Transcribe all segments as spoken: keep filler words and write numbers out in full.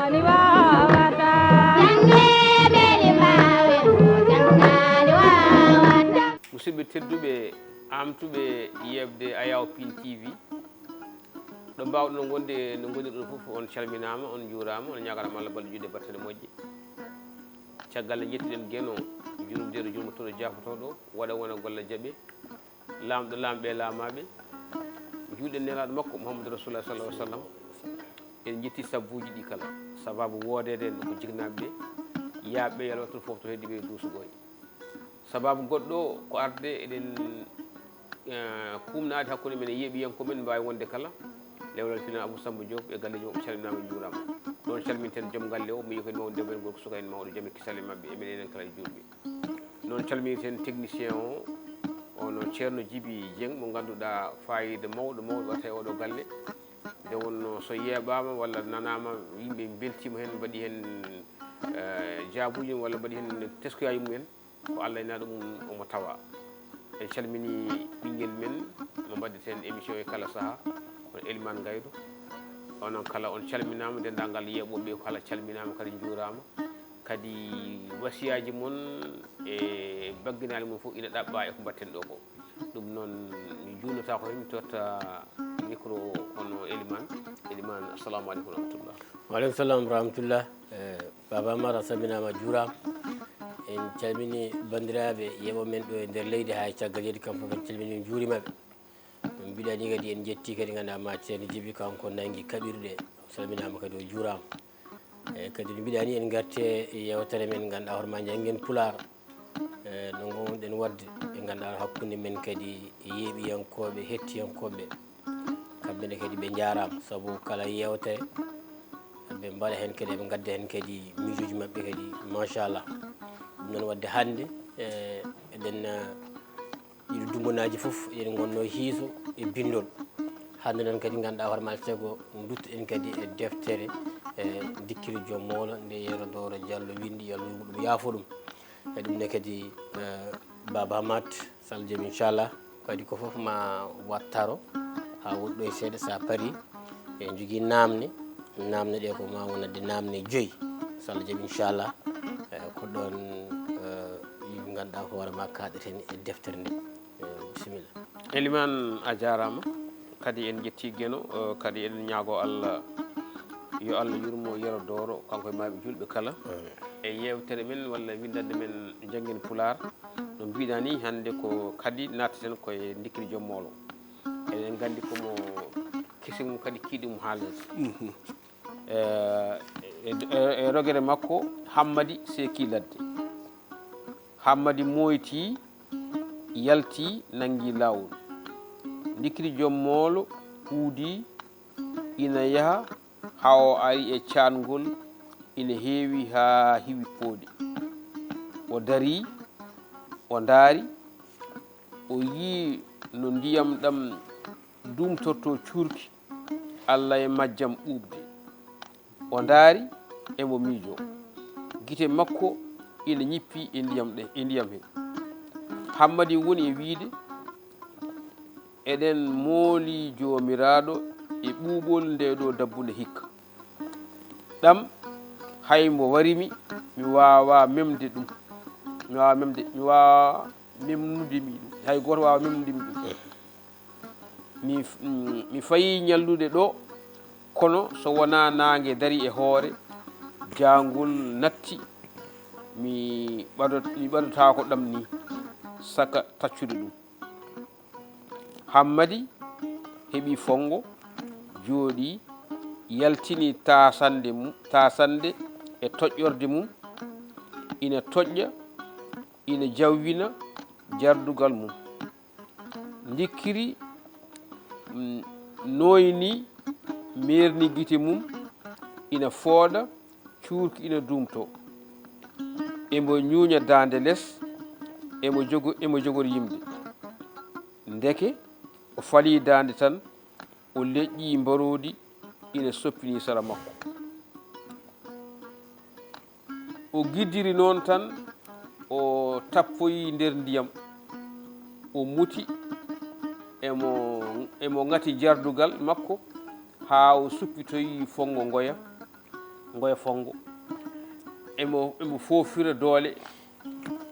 Ni wawata. Janngeede limawe mo janngaali wawata. Musidɓe tedduɓe, amtuɓe yeɓde Ayaw Pin T V, ɗo mbaawɗon wonde e no ngonirɗon fof, on calminaama, on njuuraama, on ñaaganaama Allah balɗe juɗɗe battane moƴƴe. Caggal nde njettuɗen Geno, jurumdeeɗo jurmotooɗo jaafotooɗo, waɗa wona golle jaɓe, laamɗo laamɓe e laamaaɓe, njuuɗen nelaaɗo makko Muhammadu Rasulullah sallallahu alaihi wasallam. En njetti sabbuuji ɗi kala. Sababu woodeede en ko jiknaaɓe ɓe, yaaɓe ɓe yalwa toon fof to heddi ɓe duusuɓooy. Sababu goɗɗo o ko arde eɗen, eh, kuumnaade hakkunde men e yeeɓiyankooɓe men, mbaawi wonde kala lewlal pinan Abou Samba Diop e galleeji makko, calminaama, njuuraama. Noon calminten joom galle o, mi yii ko en mawɗo debbo en gorko, suka en mawɗo, jam e kisal e maɓɓe, e men enen kala e juulɓe. Noon calminten technicien o, ono Ceerno Jibi Dieng, mo ngannduɗaa faayiida mawɗo, mawɗo waɗata e oɗo galle. Nde wonno so yeeɓaama walla nanaama, yimɓe mbeltiima heen, mbaɗi heen, eh, jaabuuji mum walla mbaɗi heen teskuyaaji mum en, ko Allah e naaɗo mum omo tawa. En calmini ɓinngel men mo mbaɗdeten émission e kala sahaa, on Elimane Gaydo. Onon kala on calminaama, denndaangal yeeɓooɓe kala calminaama, kadi njuuraama. Kadi wasiyaaji mon e bagginaali mon fof ina ɗaɓɓa e ko mbaɗten ɗo ko. Ɗum noon, mi juulnotaako heen, mi totta micro o, hono Elimane. Elimane, assalamu aleykum wa rahmatullah. Waaleykum salam wa rahmatullah. Eh, Baba Amar, a salminaama, a juuraama. En calmini banndiraaɓe yeeɓooɓe men ɗo e nder leydi, haa e caggal leydi, kam fof en calmini, en njuuriima ɓe. No mbiɗa ni kadi en njetti kadi ngannduɗaa ma Ceerno Jibi, kanko nanngi kaɓirɗe. O salminaama kadi, o juuraama. Eyi, kadi no mbiɗa ni en ngarti e yeewtere men ngannduɗaa hoore ma, njanngen Pulaar. Eyi, no ngonɗen waɗde e ngannduɗaa hakkunde men kadi e yeeɓiyankooɓe, hettiyankooɓe. Kamɓe ne kadi ɓe njaaraama sabu kala yeewtere ɓe mbaɗa heen kadi, ɓe ngadda heen kadi miijooji maɓɓe kadi, machallah. Ɗum noon waɗde hannde, eyi, eɗen, eh, ɗiɗo dumunaaji fof eɗen ngonno hiiso e binndol. Hannde noon kadi ngannduɗaa hoore ma, alsego duttoɗen kadi e deftere, e Ndikkiri Joom Moolo nde Yero Dooro Jallo winndi, yo Allah yoɓu ɗum, yaafo ɗum. E ɗum ne kadi, eh, Baba Amat Sall Jom, inchallah, kadi ko fof ma wattaro haa woɗɗoy seeɗa, so a parii. En njogii naamne, naamne ɗe ko ma wonande naamne joyi, so Allah jaɓi, inchallah. Eh, ko ɗoon, eh, yimɓe ngannduɗaa hoore ma kaaɗeten e deftere nde. Eh, bisimilla. Elimane, a jaaraama. Kadi en njetti Geno, eh, kadi eɗen ñaagoo Allah yo Allah yurmo Yero Dooro, kanko e maaɓe juulɓe kala. Amiin. E yeewtere men walla winndannde men Njanngen Pulaar, no mbiɗa ni, hannde ko kadi nattaten ko e Ndikkiri Joom Moolo. Eɗen nganndi ko mo kesi mum kadi kiiɗi mum haalata. Mhm. Eh, e, e, e rogere makko, Hammadi seeki ladde. Hammadi mooyti, yalti, nanngi laawol. Ndikkiri Joom Moolo huudi, ina yaha haa o ari e caangol, ina heewi haa hiwi pooɗi. O darii, o ndaari, o yii no ndiyam ɗam duumtortoo cuurki, Allah e majjam ɓuuɓde. O ndaari, emo miijoo. Gite makko ina ñippi e ndiyam ɗe, e ndiyam he. Hammadi woni e wiide, eɗen mooli Joomiraaɗo e ɓuuɓol ndee ɗoo dabbunde hikka. Ɗam, hay mbo wari mi, mi waawaa memde ɗum. Mi waawaa memde, mi waawaa memnude mi ɗum. Hay gooto waawaa memnude mi ɗum. Mi f-, mm, mi fayii ñallude ɗo, kono so wonaa naange darii e hoore, jaangol natti, mi ɓadot-, mi ɓadotaako ɗam nii, saka taccude ɗum. Hammadi heɓi fonngo, jooɗii, yaltini taasannde mum, taasannde e toƴƴorde mum, ina toƴƴa, ina jawwina jardugal mum. Ndikkiri, mm, nooynii, meerni gite mum, ina fooɗa, cuurki ina duumtoo. Emo ñuuña daande les, emo jogo-, emo jogori yimde. Ndeke o falii daande tan, o leƴƴii mbaroodi ina soppinii sara makko. O giddiri noon tan, o tappoyi nder ndiyam, o muti, emo, emo ŋati jardugal makko haa o suppitoyi fonngo ngoya. ngoya fonngo, emo emo foofira doole,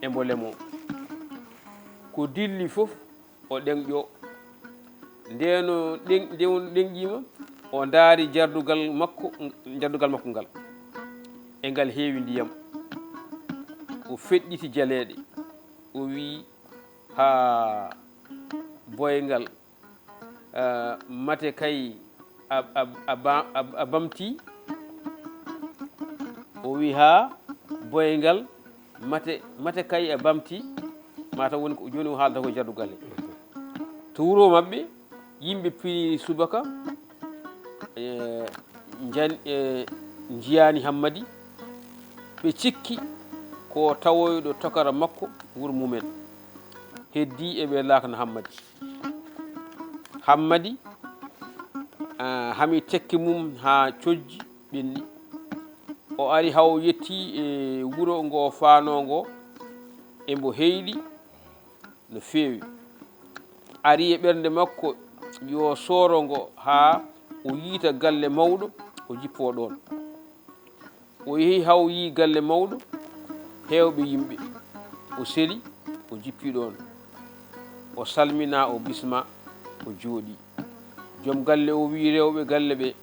emo lemoo. Ko dilli fof o ɗeŋƴoo. Ndeen o ɗeŋ- nde o ɗeŋƴiima, o ndaari jardugal makko, jardugal makko ngal, e ngal heewi ndiyam. O feɗɗiti jaleeɗe, o wii, haa boyngal, mate kay a, a, a, ba- a, a bamtii. O wii, haa boyngal, mate, mate kay a bamtii. Mataw woni ko jooni o haalata ko e jardugal he. To wuro maɓɓe, yimɓe pini subaka, e, njan- e, njiyaani Hammadi. Ɓe cikki ko tawoyɗo tokara makko wuro mumen. Heddii eɓe laakna Hammadi. Hammadi, ah, hami tekke mum haa cojji ɓenni. O ari haa o yettii e wuro ngo faanoo ngo, e mbo heyɗi no feewi. Ari e ɓernde makko yo sooro ngo haa o yiita galle mawɗo, o jippoo ɗoon. O yehi haa o yii galle mawɗo heewɓe yimɓe. O seli, o jippii ɗoon. O salminaa, o bismaa, o jooɗii. Joom galle o wii rewɓe galle ɓee,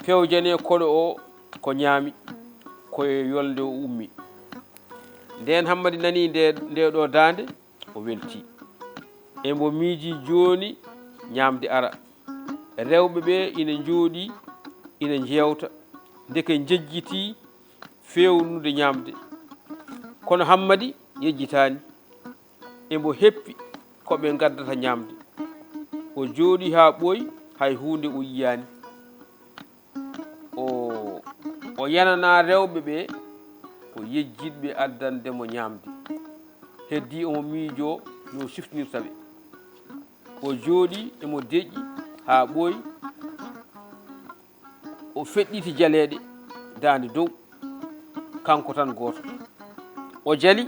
pewjanee koɗo o ko ñaami, ko e yolnde o ummii. Ndeen Hammadi nanii nde, ndee ɗoo daande, o weltii. E mbo miijii jooni ñaamde ara. Rewɓe ɓee ina njooɗii, ina njeewta, ndeke njejjitii feewnude ñaamde. Kono Hammadi yejjitaani. E mbo heppi ko ɓe ngaddata ñaamde. O jooɗii haa ɓooyi, hay huunde o yiyaani. O, o yananaa rewɓe ɓee ko yejjitɓe addande mo ñaamde. Heddii omo miijoo no siftinirta ɓe. O jooɗii, emo deƴƴi haa ɓooyi. O feɗɗiti jaleeɗe daande dow, kanko tan gooto. O jali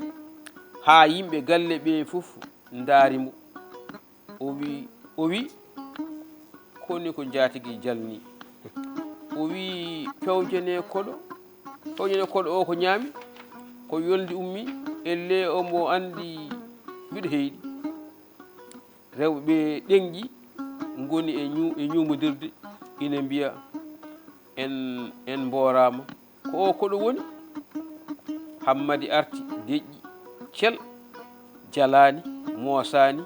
haa yimɓe galle ɓee fof ndaari mo. O wii, o wii, "Koni ko njaatigi jalnii?" O wii, "Pewjanee koɗo, pewjanee koɗo o ko ñaami, ko yolndi ummii, ellee omo anndi mbiɗo heyɗi." Rewɓe ɓee ɗeŋƴi, ngoni e ñu- e ñuumondirde, ina mbiya, "En, en mbooraama. Ko o koɗo woni?" Hammadi arti, deƴƴi, cel, jalaani, moosaani.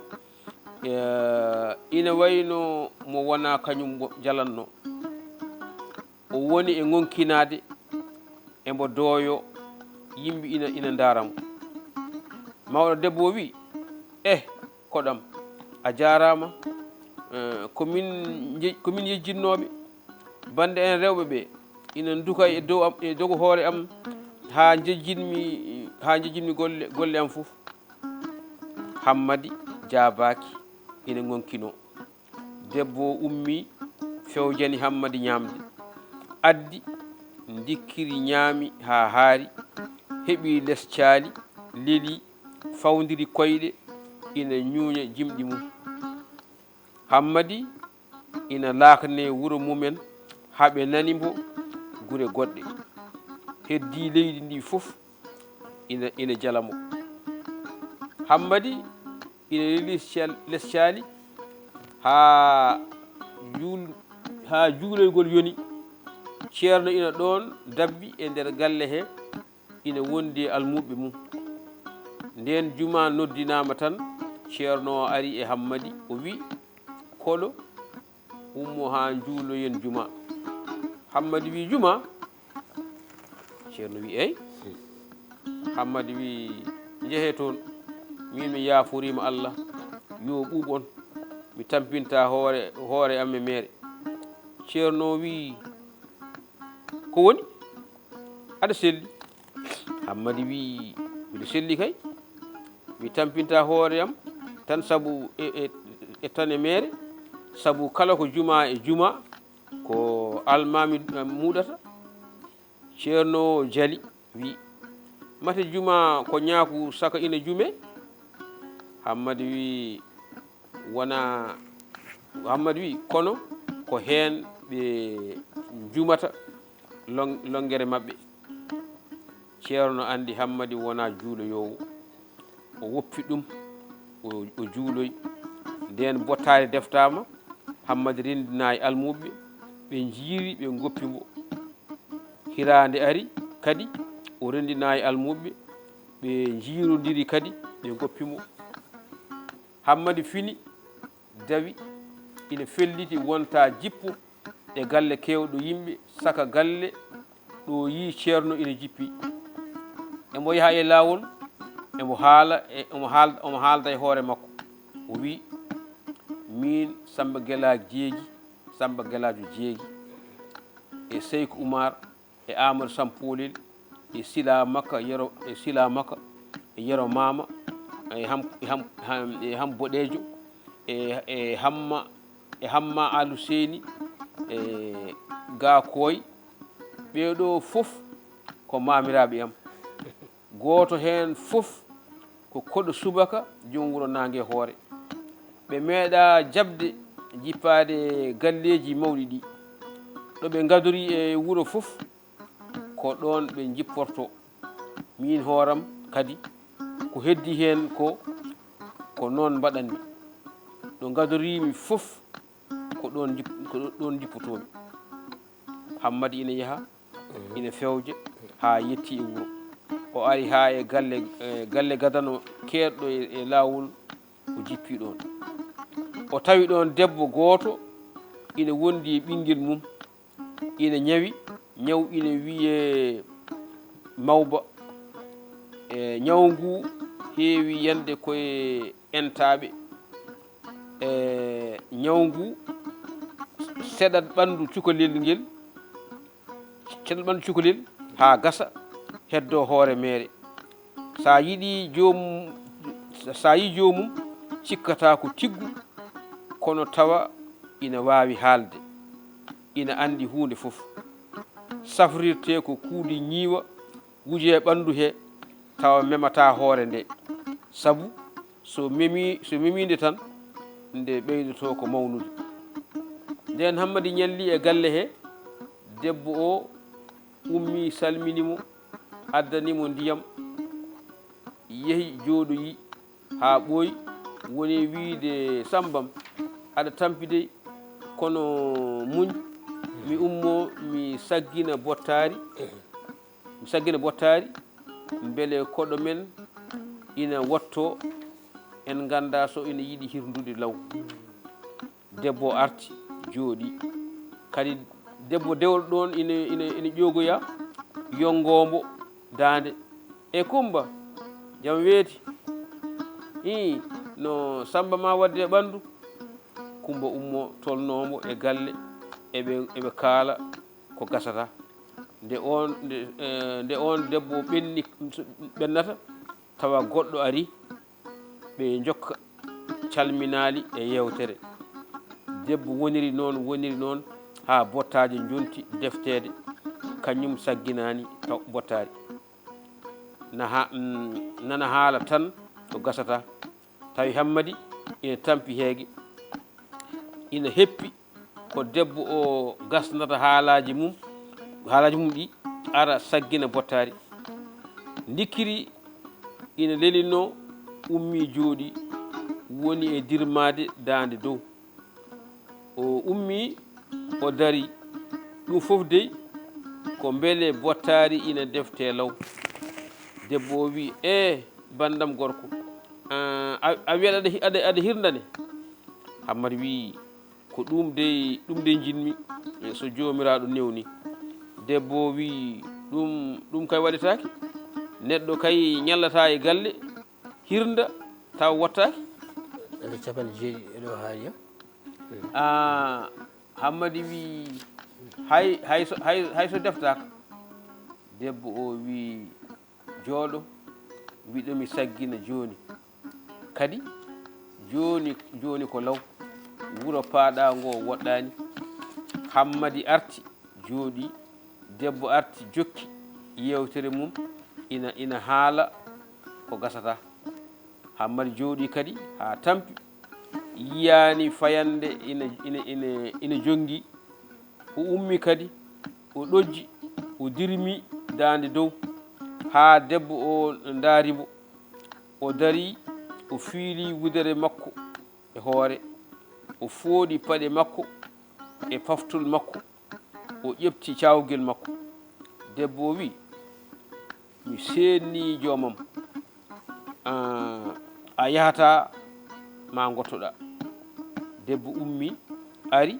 Eh, ina wayno mo wonaa kañum mo jalannoo. O woni e ŋonkinaade, e mbo dooyoo, yimɓe ina, ina ndaara mo. Mawɗo debbo o wii, "Eh, koɗo am, a jaaraama. Eh, ko min nje- ko min yejjitnooɓe. Bannde en rewɓe ɓee ina nduka e dow am, e dogo hoore am, haa njejjitmi, haa njejjitmi golle, golle am fof." Hammadi jaabaaki, ina ŋonkinoo. Debbo o ummii, fewjani Hammadi ñaamde. Addi, ndikkiri, ñaami haa haari, heɓi les caali, lelii, fawndiri koyɗe, ina ñuuña jimɗi mum. Hammadi ina laaknee wuro mumen, haa ɓe nani mbo gure goɗɗe. Heddii leydi ndii fof ina, ina jala mo. Hammadi ina lelii cal- les caali haa juul- haa juuloygol yoni. Ceerno ina ɗoon dabbi e nder galle he, ina wondi e almuuɓe mum. Ndeen jumaa noddinaama tan, ceerno o ari e Hammadi, o wii, "Koɗo, ummo haa njuuloyen jumaa." Hammadi wii, "Jumaa?" Ceerno wii, "Eey." Hammadi wii, "Njehee toon, miin mi yaaforiima Allah, yo ɓuuɓ on, mi tampinta hoore, hoore am e meere." Ceerno wii, "Ko woni? Aɗa selli?" Hammadi wii, "Miɗo selli kay. Mi tampinta hoore am tan sabu e, e, e tan e meere, sabu kala ko jumaa e jumaa ko almaami, eh, muɗata." Ceerno jali, wii, "Mate jumaa ko ñaaku saka ina jumee?" Hammadi wii, "Wonaa," Hammadi wii, "kono ko heen ɓe njumata, lon- lonngere maɓɓe. Ceerno anndi Hammadi wonaa juuloyoowo. O woppi ɗum, o o juuloyi. Ndeen bottaari deftaama, Hammadi renndinaay almuuɓe, ɓe njiiri, ɓe ngoppi mbo. Hiraande ari kadi, o renndinaay almuuɓe, ɓe njiirondiri kadi, ɓe ngoppi mbo. Hammadi fini, dawi, ina felliti wonta jippo e galle keewɗo yimɓe, saka galle ɗo yii ceerno ina jippi. Emo yaha e laawol, emo haala e omo haal omo haalda e hoore makko. O wii, miin Samba Gelaajo Jeegi, Samba Gelaajo Jeegi, e Seyku Umar, e Aamadu Sampoolel, e Sila Makka Yero, e Sila Makka, e Yero Maama, e Ham e Ham Ham e Ham Boɗeejo, e e Hamma e Hamma Alu Seeni, e Gaakoy. Ɓee ɗoo fof ko maamiraaɓe am. Gooto heen fof ko koɗo subaka joom wuro Naange Hoore. Ɓe meeɗaa jaɓde jippaade galleeji mawɗi ɗi. Ɗo ɓe ngadorii e wuro fof, ko ɗoon ɓe njipportoo. Miin hooram kadi, ko heddii heen ko, ko noon mbaɗanmi. Ɗo ngadoriimi fof, ko ɗoon njip- ko ɗoon njippotoomi. Hammadi ina yaha, ina fewja haa yetti e wuro. O ari haa e galle, e galle gadano keedɗo e, e laawol, o jippi ɗoon. O tawi ɗoon debbo gooto ina wondi e ɓinngel mum, ina ñawi, ñaw ina wiyee mawba. E ñaw ngu heewi yande koye entaaɓe. E ñaw ngu seɗat ɓanndu cukalel ngel, seɗat ɓanndu cukalel haa gasa, heddoo hoore meere. So a yiɗii joomum, so a yii joomum, cikkata ko tiggu, kono tawa ina waawi haalde, ina anndi huunde fof. Safrirtee ko kuuli ñiiwa, wujee ɓanndu he, tawa memataa hoore nde. Sabu so memii, so memii nde tan, nde ɓeydotoo ko mawnude. Ndeen Hammadi ñallii e galle he, debbo o ummii, salmini mo, addani mo ndiyam, yehi jooɗoyi haa ɓooyi, woni wiyde, Sammbam, aɗa tampi dey, kono muñ, mi ummoo, mi saggina bottaari, mi saggina bottaari, mbele koɗo men ina wottoo, en nganndaa so ina yiɗi hirnude law. Debbo o arti, jooɗii. Kadi debbo dewɗo ɗoon ina, ina, ina ƴoogoya, yonngoo mbo daande. E Kummba, jam weeti? Ii, no Sammba maa waɗde e ɓanndu? Kummba ummoo, tolnoo mbo e galle, eɓe, eɓe kaala ko gasataa. Nde oon, nde, eh, nde oon debbo ɓenni, ɓennata, tawa goɗɗo arii, ɓe njokka calminaali e yeewtere. Debbo woniri noon, woniri noon, haa bottaaji njonti defteede, kañum sagginaani taw bottaari. Na ha-, mm, nana haala tan ko gasataa. Tawi Hammadi ina tampi heege, ina heppi ko debbo o gasnata haalaaji mum, haalaaji mum ɗi, ara saggina bottaari. Ndikkiri ina lelinoo, ummii jooɗii, woni e dirmaade daande dow. O ummii, o darii. Ɗum fof dey ko mbele bottaari ina deftee law. Debbo o wii, "Ee, banndam gorko, a, a, a wiyat aɗa hi-, aɗa, aɗa hirndane?" Hammadi wii, "Ko ɗum dey, ɗum dey njiɗmi, e so Joomiraaɗo newni." Debbo o wii, "Ɗum, ɗum kay waɗetaake. Neɗɗo kay ñallataa e galle, hirnda, tawa wottaaki." Ene capanɗe jeeɗiɗi e ɗo haali, a? Aa, Hammadi wii, "Hay, hay so, hay, hay so deftaaka." Debbo o wii, "Jooɗo, mbiɗo mi saggina jooni. Kadi jooni, jooni ko law, wuro paaɗaa ngo woɗɗaani." Hammadi arti, jooɗii. Debbo arti, jokki yeewtere mum, ina, ina haala ko gasataa. Hammadi jooɗii kadi haa tampi, yiyaani fayannde ina, ina, ina, ina jonngi. O ummii kadi, o ɗojji, O dirmi daande dow haa debbo o ndaari mo. O darii, o fiilii wudere makko e hoore, o fooɗi paɗe makko e paftol makko, o ƴefti caawgel makko. Debbo o wi'i, "Mi seennii joomam, a, a yahataa ma ngottoɗaa." Debbo ummii, ari,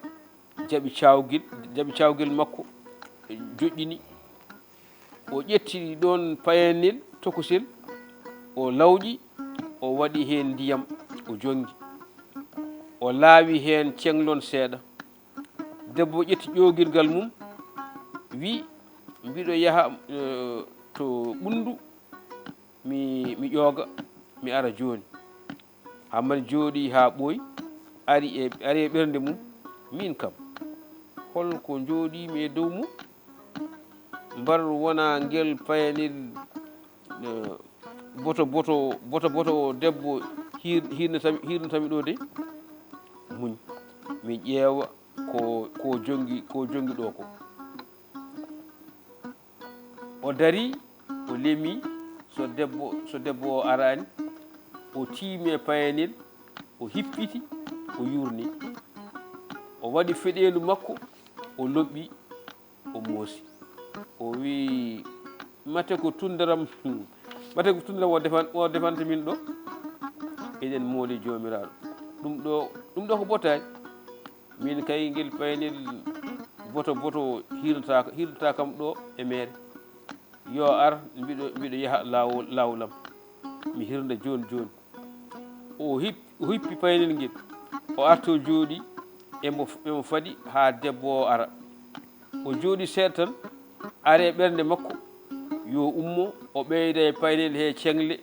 jaɓi caawgel, jaɓi caawgel makko, joƴƴini. O ƴetti ɗoon payanel tokosel, o lawƴi, o waɗi heen ndiyam, o jonngi. O laawi heen ceŋlon seeɗa. Debbo ƴetti ƴoogirgal mum, wi', "Mbiɗo yaha, eh, to ɓunndu, mi, mi ƴooga, mi ara jooni." Hammadi jooɗii haa ɓooyi, ari e, ari e ɓernde mum, "Miin kam, hol ko njooɗiimi e dow mum? Mbar wonaa ngel payanel, eh, boto boto, boto boto o debbo hiir-, hiirnatami, hiirnatami ɗo de? Muñ, mi ƴeewa ko, ko jonngi, ko jonngi ɗo ko." O darii, o lemii, so debbo, so debbo o araani, o tiimi e payanel, o hippiti, o yuurni. O waɗi feɗeendu makko, o loɓɓi, o moosi. O wi'i, "Mate ko tunndaram, mate ko tunndaram o defan-, o defanta min ɗo? Eɗen mooli Joomiraaɗo. Ɗum ɗo, ɗum ɗo ko botaani. Min kay ngel payanel boto boto hirnata, hirnata kam ɗo e meere. Yo ar, mbiɗo, mbiɗo yaha laawol, laawol am. Mi hirna jooni jooni." O hip-, o hippi payanel ngel. O arti o jooɗii, emo, emo fadi haa debbo o ara. O jooɗii seeɗa tan, ari e ɓernde makko, yo ummo, o ɓeyda e payanel he ceŋle,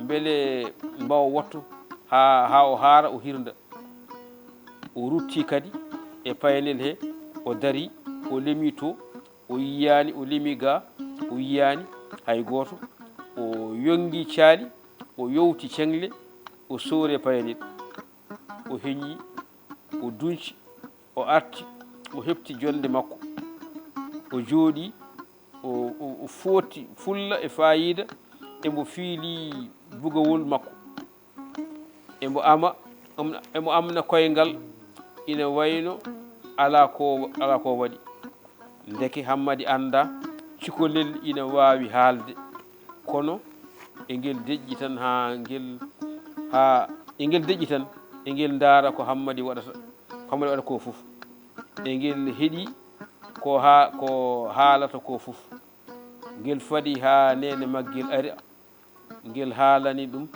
mbele mbawa wotto haa, haa o haara, o hirnda. O ruttii kadi e payanel he, o darii, o lemii to, o yiyaani, o lemii ga, o yiyaani hay gooto. O yonngi caali, o yowti ceŋle, o soori e payanel. O heñii, o dunci, o arti, o heɓti jonnde makko. O jooɗii, o, o, o footi fulla e faayiida, emo fiilii bugawol makko. Emo ama, emo amna koyngal, ina wayno alaa ko, alaa ko waɗi. Ndeke Hammadi anndaa cukalel ina waawi haalde, kono e ngel deƴƴi tan haa ngel, haa e ngel deƴƴi tan, e ngel ndaara ko Hammadi waɗata, ko Hammadi waɗata ko fof. E ngel heɗii ko haa, ko haalata ko fof. Ngel fadi haa neene maggel ari, ngel haalani ɗum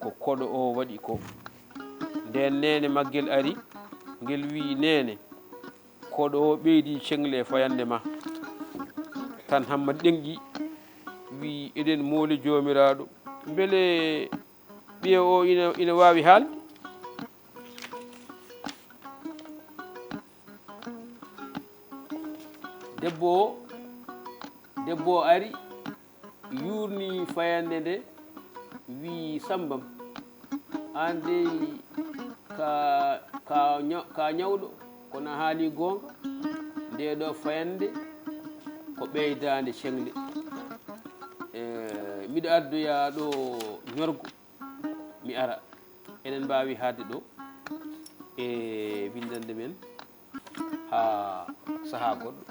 ko koɗo o waɗi ko. Ndeen neene maggel ari, ngel wi'i, "Neene, koɗo o ɓeydii ceŋle e fayannde ma." Tan Hammadi ɗeŋƴi, wi'i, "Eɗen mooli Joomiraaɗo. Mbele ɓiya o ina, ina waawi haalde?" Debbo o, debbo o ari, yuurni fayannde nde, wi'i, "Sammbam, aan dey ka, ka ña-, ka ñawɗo, kono a haali goonga, ndee ɗo fayannde ko ɓeydaande ceŋle. Eh, miɗo addoya ɗo ñorgo, mi ara." Eɗen mbaawi haalde ɗo e winndannde men haa sahaa goɗɗo,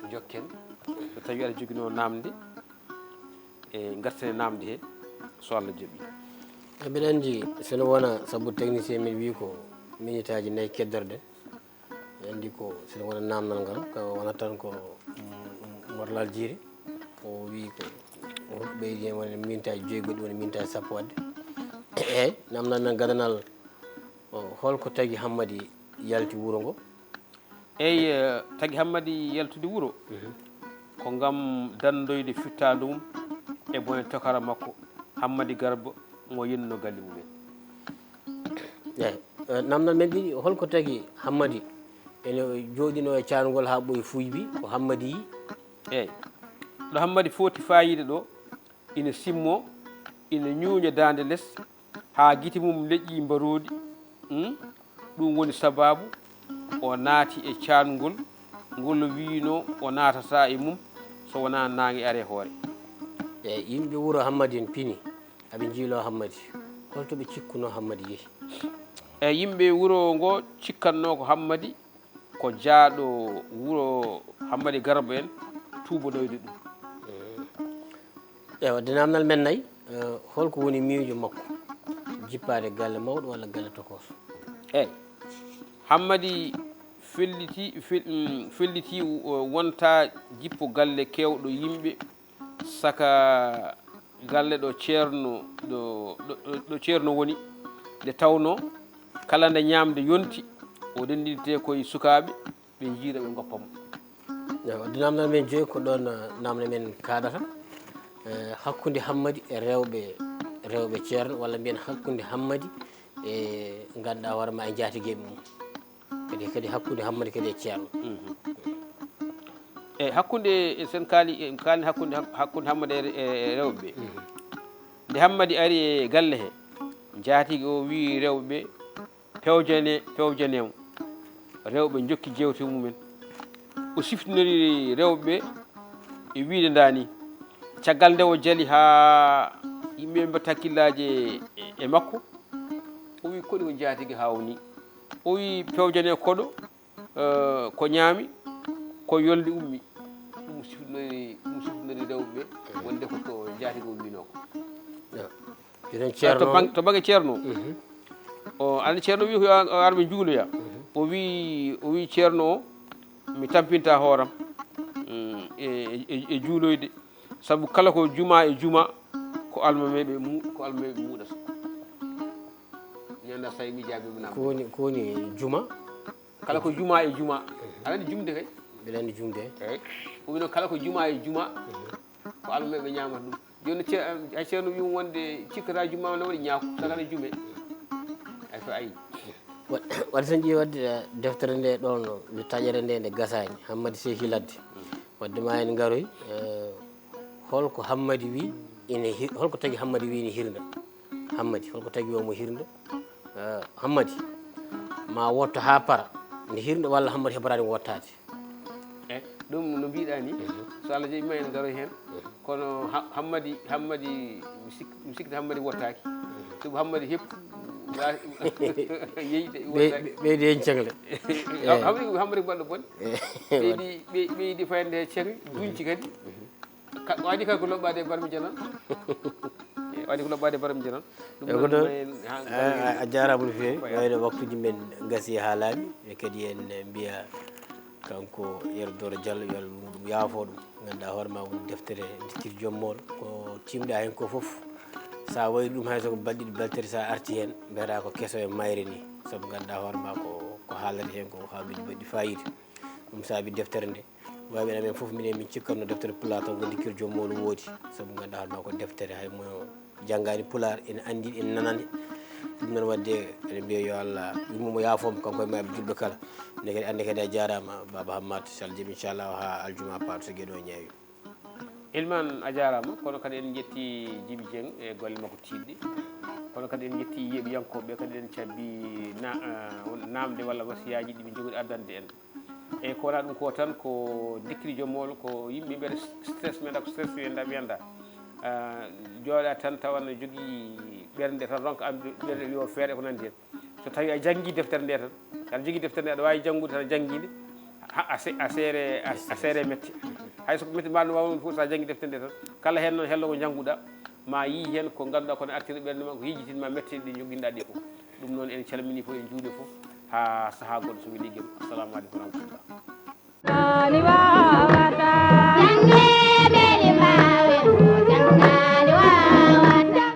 njokken. So tawii aɗa joginoo naamnde, e ngarten e naamnde he, so Allah jaɓii. E mbiɗa anndi, so no wona sabu technicien men wii ko minitaaji nayi keddorɗen. En anndi ko, so no wona naamnal ngal, ko wonata tan ko, mm, mm, morlal jiiri. O wii ko, o ɓeydi heen wona minitaaji joyi, goɗɗi woni minitaaji sappo waɗde. Eeyi, naamnal men gadanal, o, holko tagi Hammadi yalti wuro ngo? Eyi, eh, tagi Hammadi yaltude wuro, ko ngam danndoyde fittaandu mum e bone tokara makko, Hammadi Garba, mo yenno galle mumen. Eeyi, eh, naamnal men ɗiɗi, holko tagi Hammadi ene jooɗinoo e caangol haa ɓooyi fuuybi, ko Hammadi yii? Eeyi, ɗo Hammadi foti faayiida ɗo, ina simmoo, ina ñuuña daande les, haa gite mum leƴƴi mbaroodi. Hmm? Ɗum woni sabaabu o naati e caangol, ngol wiino o naatata e mum so wonaa naange are hoore. E yimɓe wuro Hammadi en pini, aɓe njiiloo Hammadi. Holto ɓe cikkunoo Hammadi yehi? E yimɓe wuro ngo cikkannoo ko Hammadi ko jaaɗo wuro Hammadi Garba en tuubonoyde ɗum. E wadde naamnal men nayi, eh, holko woni miijo makko? Jippaade galle mawɗo walla galle tokooso? Eyi, Hammadi felliti, fel- mm, felliti, o wonta jippo galle keewɗo yimɓe saka galle ɗo ceerno, ɗo, ɗo, ɗo, ɗo ceerno woni, nde tawnoo kala nde ñaamde yonti, o denndintee koye sukaaɓe, ɓe njiira, ɓe ngoppa mo. Ewa, wadde naamnal men joyi ko ɗoon, eh, naamnal men kaɗata. Eh, hakkunde Hammadi e rewɓe, rewɓe ceerno, walla mbiyen hakkunde Hammadi e ngannduɗaa hoore ma e njaatigeeɓe mum. Kadi, kadi hakkunde Hammadi kadi e ceerno. E hakkunde, e sen kaali, e kaali hakkunde, hakkunde Hammadi e, e rewɓe ɓe. Nde Hammadi ari e galle he, njaatigi o wii rewɓe ɓe, pewjane, pewjane mo. Rewɓe njokki jeewte mumen. O siftinori rewɓe ɓe e wiide ndaa nii. Caggal nde o jali haa yimɓe ɓe mbaɗta hakkillaaji e, e makko, o wii, "Koɗi ko njaatigi haa o nii?" O wii, "Pewjane koɗo, eh, ko ñaami, ko yolde ummi." Ɗum siftinori, ɗum siftinori rewɓe ɓe, wonde ko, ko njaatigi umminoo ko. Eɗen ceerno. To bang-, to bangge ceerno o, o, aɗa ceerno wi ko yo ar ɓe njuuloya. O wi, o wi ceerno o, "Mi tampinta hooram, mm, e, e, e juuloyde, sabu kala ko juma e juma, ko almameeɓe mu-, ko almameeɓe muuɗata." Mi annda so tawi mi jaabiima naam. Ko woni, ko woni juma? Kala ko juma e juma. Aɗa anndi jumde kay? Mbiɗa anndi jumde. Eyi. O wino kala ko juma e juma, ko almameeɓe ñaamata ɗum. Jooni ce-, hay ceerno wiyi wonde cikkata juma o ne waɗi ñaako, saka ne jume. Ay, so ayi. Wa-, waɗi sen ƴeewi wadde, eh, deftere nde ɗon, no taƴere nde, nde gasaani, Hammadi Seeki Ladde. Wadde ma en ngaroy, eh, holko Hammadi wi ine hi-, holko tagi Hammadi wi ine hirnda? Hammadi, holko tagi omo hirnda? Eh, Hammadi, ma wotto haa para, nde hirnda walla Hammadi heɓataani wottaade? E ɗum no mbiɗa ni, so Allah jaɓi ma en garoy heen. Kono Ha-, Hammadi, Hammadi, mi sik-, mi sikkata Hammadi wottaaki. Sabu Hammadi heppu, wa-, yeyde, wottaaki. Ɓeydi heen ceŋle. Hammadi, Hammadi ko baɗɗo bone. Ɓeydi, ɓey-, ɓeydi fayande he ceŋle, duñci kadi. Ka-, waɗi kay ko loɓɓaade e barmi janan. E, waɗi ko loɓɓaade e barmi janan. Ɗum e ko noon, ɗon, ma en, ha, a, a, a jaaraama no feewi. Ko wayno waktuuji men ngasii haa laaɓi, e kadi en mbiya kanko Yero Doro Diallo, yo Allah muɗum yaafo ɗum. Ngannduɗaa hoore ma woni deftere Dikkir Joom Moolo. Ko tiimɗaa heen ko fof, so a wayri ɗum hay so ko balɗe ɗiɗi, balɗe tati, so a artii heen, mbiyata ko keso e mayre ni. Sabu ngannduɗaa hoore ma ko, ko haalata heen ko haalaaji baɗɗi faayiida. Ɗum saabi deftere nde. Wayɓe amen fof, minen min cikkanno deftere Pulaar tan ko Dikkir Joom Moolo woodi, sabu ngannduɗaa hoore ma ko deftere hay mo janngaani Pulaar ene anndi, ene nana nde. Ɗum noon waɗde eɗen mbiya yo Allah yurmo mo, yaafo mo, kanko e mayɓe julɓe kala. Nde kadi annde kadi a jaaraama Baaba Hammat, so Allah jaɓi inchallah haa aljuma paaɗo so geɗo ñaawi. Ilman a jaaraama, kono kadi en njetti Jibi Dieng e golle makko tiiɗɗe. Kono kadi en njetti yeeɓiyankooɓe kadi en cabbi na-, eh, naamde walla wasiyaaji ɗi ɓe njogori addande en. Eyi, ko wonaa ɗum ko tan, ko Dikkir Joom Moolo, ko yimɓe mbiyata stress, mi anndaa ko stress wiyata, mi anndaa. Ah, jooɗa tan tawa no jogii ɓernde tan, ronka am ɓernde wiyo feere ko nanndi heen. So tawii a janngii deftere nde tan, aɗa jogii deftere nde, aɗa waawi janngude tan, a janngii nde, ha, a se-, a seere, a, a seere mette. Hay so ko mette mbaɗa no waawi ɗum fof, so a janngii deftere nde tan, kala heen noon hello ko njannguɗaa, ma yii heen ko ngannduɗaa ko ne artira ɓernde ma, ko yejjitin ma mette ɗe njoginɗaa ɗe fof. Ɗum noon en calminii fof, en njuulii fof, haa sahaa goɗɗo so weeli gem. Assalamu aleykum wa rahmatullah.